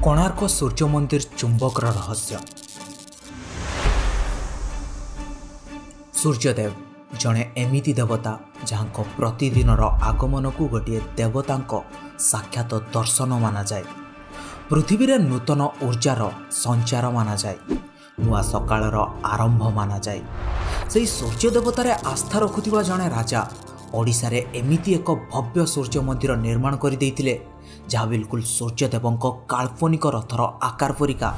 କୋଣାର୍କ ସୂର୍ଯ୍ୟ ମନ୍ଦିର ଚୁମ୍ବକର ରହସ୍ୟ। ସୂର୍ଯ୍ୟଦେବ ଜଣେ ଏମିତି ଦେବତା, ଯାହାଙ୍କ ପ୍ରତିଦିନର ଆଗମନକୁ ଗୋଟିଏ ଦେବତାଙ୍କ ସାକ୍ଷାତ ଦର୍ଶନ ମାନାଯାଏ। ପୃଥିବୀରେ ନୂତନ ଉର୍ଜାର ସଞ୍ଚାର ମାନାଯାଏ, ନୂଆ ସକାଳର ଆରମ୍ଭ ମାନାଯାଏ। ସେହି ସୂର୍ଯ୍ୟ ଦେବତାରେ ଆସ୍ଥା ରଖୁଥିବା ଜଣେ ରାଜା ଓଡ଼ିଶାରେ ଏମିତି ଏକ ଭବ୍ୟ ସୂର୍ଯ୍ୟ ମନ୍ଦିର ନିର୍ମାଣ କରିଦେଇଥିଲେ, ଯାହା ବିଲକୁଲ ସୂର୍ଯ୍ୟଦେବଙ୍କ କାଳ୍ପନିକ ରଥର ଆକାର ପରିକା,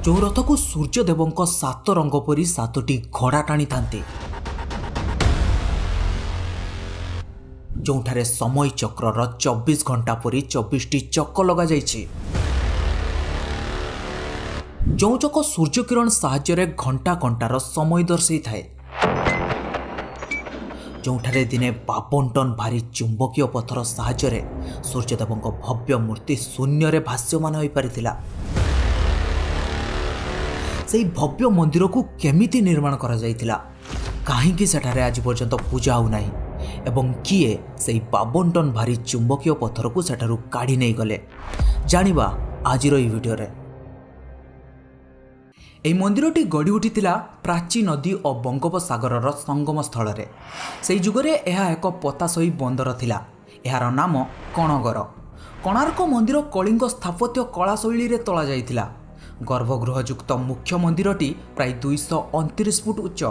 ଯେଉଁ ରଥକୁ ସୂର୍ଯ୍ୟଦେବଙ୍କ ସାତ ରଙ୍ଗ ପରି ସାତୋଟି ଘୋଡ଼ା ଟାଣିଥାନ୍ତି, ଯେଉଁଠାରେ ସମୟ ଚକ୍ରର 24 ଘଣ୍ଟା ପରି 24ଟି ଚକ ଲଗାଯାଇଛି, ଯେଉଁ ଚକ ସୂର୍ଯ୍ୟକିରଣ ସାହାଯ୍ୟରେ ଘଣ୍ଟା ଘଣ୍ଟାର ସମୟ ଦର୍ଶାଇଥାଏ, ଯେଉଁଠାରେ ଦିନେ 52 ଟନ୍ ଭାରୀ ଚୁମ୍ବକୀୟ ପଥର ସାହାଯ୍ୟରେ ସୂର୍ଯ୍ୟଦେବଙ୍କ ଭବ୍ୟ ମୂର୍ତ୍ତି ଶୂନ୍ୟରେ ଭାସ୍ୟମାନ ହୋଇପାରିଥିଲା। ସେହି ଭବ୍ୟ ମନ୍ଦିରକୁ କେମିତି ନିର୍ମାଣ କରାଯାଇଥିଲା, କାହିଁକି ସେଠାରେ ଆଜି ପର୍ଯ୍ୟନ୍ତ ପୂଜା ହେଉନାହିଁ ଏବଂ କିଏ ସେହି 52 ଟନ୍ ଭାରୀ ଚୁମ୍ବକୀୟ ପଥରକୁ ସେଠାରୁ କାଢ଼ି ନେଇଗଲେ, ଜାଣିବା ଆଜିର ଏହି ଭିଡ଼ିଓରେ। ଏହି ମନ୍ଦିରଟି ଗଢ଼ି ଉଠିଥିଲା ପ୍ରାଚୀ ନଦୀ ଓ ବଙ୍ଗୋପସାଗରର ସଙ୍ଗମ ସ୍ଥଳରେ। ସେହି ଯୁଗରେ ଏହା ଏକ ପତାଶୟୀ ବନ୍ଦର ଥିଲା। ଏହାର ନାମ କଣଗର। କୋଣାର୍କ ମନ୍ଦିର କଳିଙ୍ଗ ସ୍ଥାପତ୍ୟ କଳା ଶୈଳୀରେ ତୋଳାଯାଇଥିଲା। ଗର୍ଭଗୃହଯୁକ୍ତ ମୁଖ୍ୟ ମନ୍ଦିରଟି ପ୍ରାୟ 229 ଫୁଟ ଉଚ୍ଚ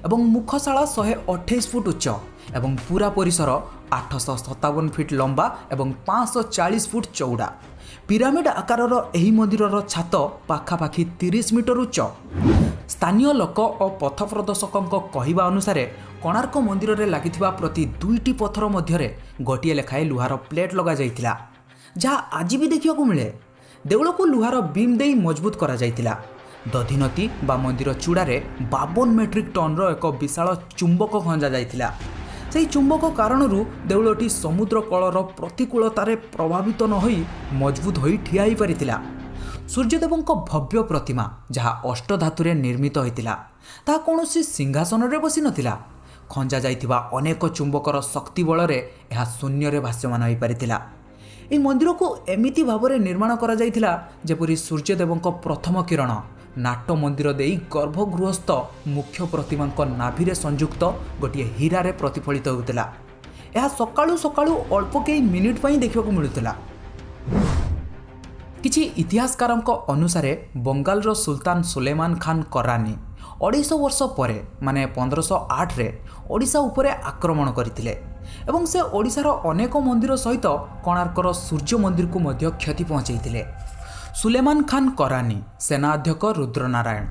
ଏବଂ ମୁଖଶାଳା 128 ଫୁଟ ଉଚ୍ଚ ଏବଂ ପୁରା ପରିସର 857 ଫିଟ ଲମ୍ବା ଏବଂ 540 ଫୁଟ ଚଉଡ଼ା। ପିରାମିଡ ଆକାରର ଏହି ମନ୍ଦିରର ଛାତ ପାଖାପାଖି 30 ମିଟର ଉଚ୍ଚ। ସ୍ଥାନୀୟ ଲୋକ ଓ ପଥ ପ୍ରଦର୍ଶକଙ୍କ କହିବା ଅନୁସାରେ, କୋଣାର୍କ ମନ୍ଦିରରେ ଲାଗିଥିବା ପ୍ରତି ଦୁଇଟି ପଥର ମଧ୍ୟରେ ଗୋଟିଏ ଲେଖାଏଁ ଲୁହାର ପ୍ଲେଟ୍ ଲଗାଯାଇଥିଲା, ଯାହା ଆଜି ବି ଦେଖିବାକୁ ମିଳେ। ଦେଉଳକୁ ଲୁହାର ବିମ୍ ଦେଇ ମଜବୁତ କରାଯାଇଥିଲା। ଦଧିନତି ବା ମନ୍ଦିର ଚୂଡ଼ାରେ 52 ମେଟ୍ରିକ୍ ଟନ୍ର ଏକ ବିଶାଳ ଚୁମ୍ବକ ଖଞ୍ଜା ଯାଇଥିଲା। ସେହି ଚୁମ୍ବକ କାରଣରୁ ଦେଉଳଟି ସମୁଦ୍ର କଳର ପ୍ରତିକୂଳତାରେ ପ୍ରଭାବିତ ନ ହୋଇ ମଜବୁତ ହୋଇ ଠିଆ ହୋଇପାରିଥିଲା। ସୂର୍ଯ୍ୟଦେବଙ୍କ ଭବ୍ୟ ପ୍ରତିମା, ଯାହା ଅଷ୍ଟଧାତୁରେ ନିର୍ମିତ ହୋଇଥିଲା, ତାହା କୌଣସି ସିଂହାସନରେ ବସିନଥିଲା। ଖଞ୍ଜା ଯାଇଥିବା ଅନେକ ଚୁମ୍ବକର ଶକ୍ତି ବଳରେ ଏହା ଶୂନ୍ୟରେ ଭାସ୍ୟମାନ ହୋଇପାରିଥିଲା। ଏହି ମନ୍ଦିରକୁ ଏମିତି ଭାବରେ ନିର୍ମାଣ କରାଯାଇଥିଲା, ଯେପରି ସୂର୍ଯ୍ୟଦେବଙ୍କ ପ୍ରଥମ କିରଣ ନାଟ ମନ୍ଦିର ଦେଇ ଗର୍ଭଗୃହସ୍ଥ ମୁଖ୍ୟ ପ୍ରତିମାଙ୍କ ନାଭିରେ ସଂଯୁକ୍ତ ଗୋଟିଏ ହୀରାରେ ପ୍ରତିଫଳିତ ହେଉଥିଲା। ଏହା ସକାଳୁ ସକାଳୁ ଅଳ୍ପ କେଇ ମିନିଟ୍ ପାଇଁ ଦେଖିବାକୁ ମିଳୁଥିଲା। କିଛି ଇତିହାସକାରଙ୍କ ଅନୁସାରେ, ବଙ୍ଗାଳର ସୁଲତାନ ସୁଲେମାନ ଖାନ କରାନି 250 ବର୍ଷ ପରେ, ମାନେ 1508ରେ ଓଡ଼ିଶା ଉପରେ ଆକ୍ରମଣ କରିଥିଲେ ଏବଂ ସେ ଓଡ଼ିଶାର ଅନେକ ମନ୍ଦିର ସହିତ କୋଣାର୍କର ସୂର୍ଯ୍ୟ ମନ୍ଦିରକୁ ମଧ୍ୟ କ୍ଷତି ପହଞ୍ଚାଇଥିଲେ। ସୁଲେମାନ ଖାନ କରାନି ସେନା ଅଧ୍ୟକ୍ଷ ରୁଦ୍ରନାରାୟଣ,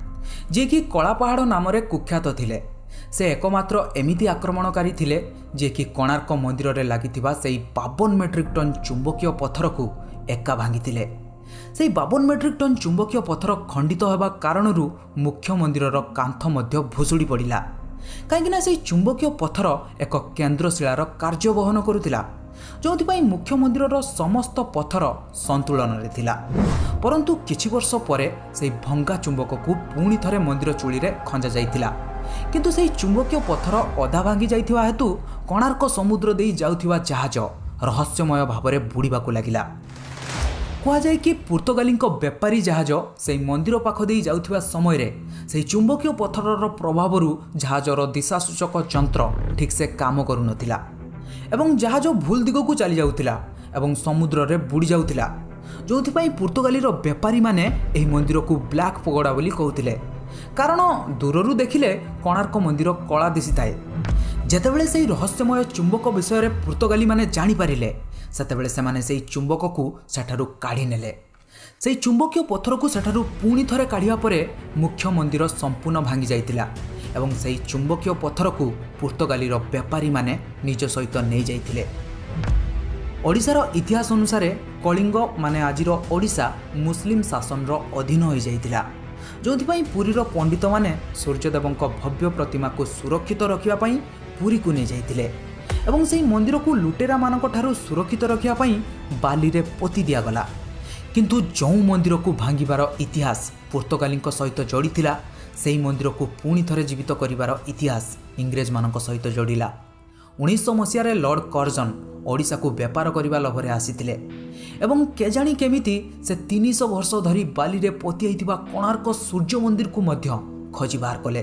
ଯିଏକି କଳାପାହାଡ଼ ନାମରେ କୁଖ୍ୟାତ ଥିଲେ, ସେ ଏକମାତ୍ର ଏମିତି ଆକ୍ରମଣକାରୀ ଥିଲେ, ଯିଏକି କୋଣାର୍କ ମନ୍ଦିରରେ ଲାଗିଥିବା ସେହି 52 ମେଟ୍ରିକ୍ ଟନ୍ ଚୁମ୍ବକୀୟ ପଥରକୁ ଏକା ଭାଙ୍ଗିଥିଲେ। ସେହି 52 ମେଟ୍ରିକ୍ ଟନ୍ ଚୁମ୍ବକୀୟ ପଥର ଖଣ୍ଡିତ ହେବା କାରଣରୁ ମୁଖ୍ୟ ମନ୍ଦିରର କାନ୍ଥ ମଧ୍ୟ ଭୁଶୁଡ଼ି ପଡ଼ିଲା, କାହିଁକିନା ସେହି ଚୁମ୍ବକୀୟ ପଥର ଏକ କେନ୍ଦ୍ରଶିଳାର କାର୍ଯ୍ୟ ବହନ କରୁଥିଲା, ଯେଉଁଥିପାଇଁ ମୁଖ୍ୟ ମନ୍ଦିରର ସମସ୍ତ ପଥର ସନ୍ତୁଳନରେ ଥିଲା। ପରନ୍ତୁ କିଛି ବର୍ଷ ପରେ ସେହି ଭଙ୍ଗା ଚୁମ୍ବକକୁ ପୁଣି ଥରେ ମନ୍ଦିର ଚୂଳିରେ ଖଞ୍ଜା ଯାଇଥିଲା। କିନ୍ତୁ ସେହି ଚୁମ୍ବକୀୟ ପଥର ଅଧା ଭାଙ୍ଗି ଯାଇଥିବା ହେତୁ କୋଣାର୍କ ସମୁଦ୍ର ଦେଇ ଯାଉଥିବା ଜାହାଜ ରହସ୍ୟମୟ ଭାବରେ ବୁଡ଼ିବାକୁ ଲାଗିଲା। କୁହାଯାଏ କି ପର୍ତ୍ତୁଗାଲୀଙ୍କ ବେପାରୀ ଜାହାଜ ସେହି ମନ୍ଦିର ପାଖ ଦେଇ ଯାଉଥିବା ସମୟରେ ସେହି ଚୁମ୍ବକୀୟ ପଥରର ପ୍ରଭାବରୁ ଜାହାଜର ଦିଶାସୂଚକ ଯନ୍ତ୍ର ଠିକ୍ସେ କାମ କରୁନଥିଲା ଏବଂ ଜାହାଜ ଭୁଲ ଦିଗକୁ ଚାଲି ଯାଉଥିଲା ଏବଂ ସମୁଦ୍ରରେ ବୁଡ଼ି ଯାଉଥିଲା, ଯେଉଁଥିପାଇଁ ପର୍ତ୍ତୁଗାଲୀର ବେପାରୀମାନେ ଏହି ମନ୍ଦିରକୁ ବ୍ଲାକ୍ ପଗୋଡ଼ା ବୋଲି କହୁଥିଲେ, କାରଣ ଦୂରରୁ ଦେଖିଲେ କୋଣାର୍କ ମନ୍ଦିର କଳା ଦିଶିଥାଏ। ଯେତେବେଳେ ସେହି ରହସ୍ୟମୟ ଚୁମ୍ବକ ବିଷୟରେ ପର୍ତ୍ତୁଗାଲୀମାନେ ଜାଣିପାରିଲେ, ସେତେବେଳେ ସେମାନେ ସେହି ଚୁମ୍ବକକୁ ସେଠାରୁ କାଢ଼ି ନେଲେ। ସେହି ଚୁମ୍ବକୀୟ ପଥରକୁ ସେଠାରୁ ପୁଣି ଥରେ କାଢ଼ିବା ପରେ ମୁଖ୍ୟ ମନ୍ଦିର ସମ୍ପୂର୍ଣ୍ଣ ଭାଙ୍ଗି ଯାଇଥିଲା ଏବଂ ସେହି ଚୁମ୍ବକୀୟ ପଥରକୁ ପର୍ତ୍ତୁଗାଲୀର ବେପାରୀମାନେ ନିଜ ସହିତ ନେଇଯାଇଥିଲେ। ଓଡ଼ିଶାର ଇତିହାସ ଅନୁସାରେ, କଳିଙ୍ଗ, ମାନେ ଆଜିର ଓଡ଼ିଶା, ମୁସଲିମ ଶାସନର ଅଧୀନ ହୋଇଯାଇଥିଲା, ଯେଉଁଥିପାଇଁ ପୁରୀର ପଣ୍ଡିତମାନେ ସୂର୍ଯ୍ୟଦେବଙ୍କ ଭବ୍ୟ ପ୍ରତିମାକୁ ସୁରକ୍ଷିତ ରଖିବା ପାଇଁ ପୁରୀକୁ ନେଇଯାଇଥିଲେ ଏବଂ ସେହି ମନ୍ଦିରକୁ ଲୁଟେରାମାନଙ୍କ ଠାରୁ ସୁରକ୍ଷିତ ରଖିବା ପାଇଁ ବାଲିରେ ପୋତି ଦିଆଗଲା। କିନ୍ତୁ ଯେଉଁ ମନ୍ଦିରକୁ ଭାଙ୍ଗିବାର ଇତିହାସ ପର୍ତ୍ତୁଗାଲୀଙ୍କ ସହିତ ଯୋଡ଼ିଥିଲା, ସେହି ମନ୍ଦିରକୁ ପୁଣି ଥରେ ଜୀବିତ କରିବାର ଇତିହାସ ଇଂରେଜମାନଙ୍କ ସହିତ ଯୋଡ଼ିଲା। 1900 ମସିହାରେ ଲର୍ଡ଼ କର୍ଜନ ଓଡ଼ିଶାକୁ ବେପାର କରିବା ଲୋଭରେ ଆସିଥିଲେ ଏବଂ କେଜାଣି କେମିତି ସେ 300 ବର୍ଷ ଧରି ବାଲିରେ ପୋତି ହୋଇଥିବା କୋଣାର୍କ ସୂର୍ଯ୍ୟ ମନ୍ଦିରକୁ ମଧ୍ୟ ଖୋଜି ବାହାର କଲେ।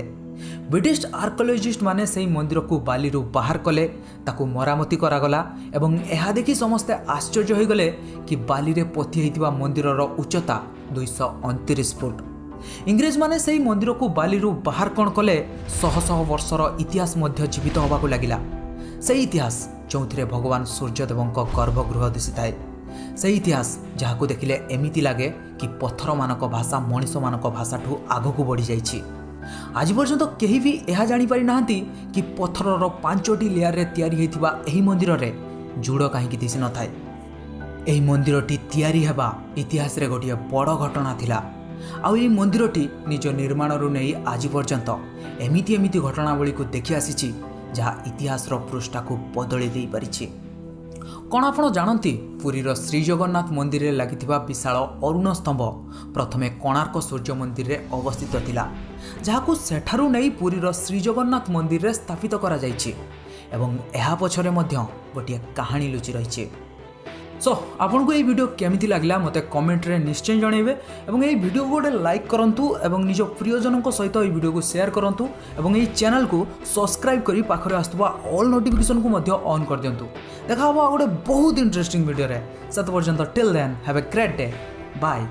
ବ୍ରିଟିଶ ଆର୍କୋଲୋଜିଷ୍ଟ ମାନେ ସେହି ମନ୍ଦିରକୁ ବାଲିରୁ ବାହାର କଲେ, ତାକୁ ମରାମତି କରାଗଲା ଏବଂ ଏହା ଦେଖି ସମସ୍ତେ ଆଶ୍ଚର୍ଯ୍ୟ ହୋଇଗଲେ କି ବାଲିରେ ପୋତି ହୋଇଥିବା ମନ୍ଦିରର ଉଚ୍ଚତା 229 ଫୁଟ। ଇଂରେଜମାନେ ସେହି ମନ୍ଦିରକୁ ବାଲିରୁ ବାହାର କ'ଣ କଲେ, ଶହ ଶହ ବର୍ଷର ଇତିହାସ ମଧ୍ୟ ଜୀବିତ ହେବାକୁ ଲାଗିଲା। ସେହି ଇତିହାସ ଯେଉଁଥିରେ ଭଗବାନ ସୂର୍ଯ୍ୟଦେବଙ୍କ ଗର୍ଭଗୃହ ଦିଶିଥାଏ, ସେହି ଇତିହାସ ଯାହାକୁ ଦେଖିଲେ ଏମିତି ଲାଗେ କି ପଥରମାନଙ୍କ ଭାଷା ମଣିଷମାନଙ୍କ ଭାଷାଠୁ ଆଗକୁ ବଢ଼ିଯାଇଛି। ଆଜି ପର୍ଯ୍ୟନ୍ତ କେହି ବି ଏହା ଜାଣିପାରି ନାହାନ୍ତି କି ପଥରର ପାଞ୍ଚଟି ଲେୟାରରେ ତିଆରି ହୋଇଥିବା ଏହି ମନ୍ଦିରରେ ଜୁଡ଼ କାହିଁକି ଦିଶିନଥାଏ। ଏହି ମନ୍ଦିରଟି ତିଆରି ହେବା ଇତିହାସରେ ଗୋଟିଏ ବଡ଼ ଘଟଣା ଥିଲା। ଆଉ ଏହି ମନ୍ଦିରଟି ନିଜ ନିର୍ମାଣରୁ ନେଇ ଆଜି ପର୍ଯ୍ୟନ୍ତ ଏମିତି ଏମିତି ଘଟଣାବଳୀକୁ ଦେଖି ଆସିଛି, ଯାହା ଇତିହାସର ପୃଷ୍ଠାକୁ ବଦଳି ଦେଇପାରିଛି। କ'ଣ ଆପଣ ଜାଣନ୍ତି, ପୁରୀର ଶ୍ରୀଜଗନ୍ନାଥ ମନ୍ଦିରରେ ଲାଗିଥିବା ବିଶାଳ ଅରୁଣ ସ୍ତମ୍ଭ ପ୍ରଥମେ କୋଣାର୍କ ସୂର୍ଯ୍ୟ ମନ୍ଦିରରେ ଅବସ୍ଥିତ ଥିଲା, ଯାହାକୁ ସେଠାରୁ ନେଇ ପୁରୀର ଶ୍ରୀଜଗନ୍ନାଥ ମନ୍ଦିରରେ ସ୍ଥାପିତ କରାଯାଇଛି ଏବଂ ଏହା ପଛରେ ମଧ୍ୟ ଗୋଟିଏ କାହାଣୀ ଲୁଚି ରହିଛି। ସୋ ଆପଣଙ୍କୁ ଏଇ ଭିଡ଼ିଓ କେମିତି ଲାଗିଲା, ମୋତେ କମେଣ୍ଟରେ ନିଶ୍ଚୟ ଜଣାଇବେ ଏବଂ ଏହି ଭିଡ଼ିଓକୁ ଗୋଟେ ଲାଇକ୍ କରନ୍ତୁ ଏବଂ ନିଜ ପ୍ରିୟଜନଙ୍କ ସହିତ ଏହି ଭିଡ଼ିଓକୁ ସେୟାର କରନ୍ତୁ ଏବଂ ଏହି ଚ୍ୟାନେଲକୁ ସବସ୍କ୍ରାଇବ୍ କରି ପାଖରେ ଆସୁଥିବା ଅଲ୍ ନୋଟିଫିକେସନକୁ ମଧ୍ୟ ଅନ୍ କରିଦିଅନ୍ତୁ। ଦେଖା ହେବ ଆଉ ଗୋଟେ ବହୁତ ଇଣ୍ଟରେଷ୍ଟିଂ ଭିଡ଼ିଓରେ। ସେତେ ପର୍ଯ୍ୟନ୍ତ, till then, have a great day. Bye.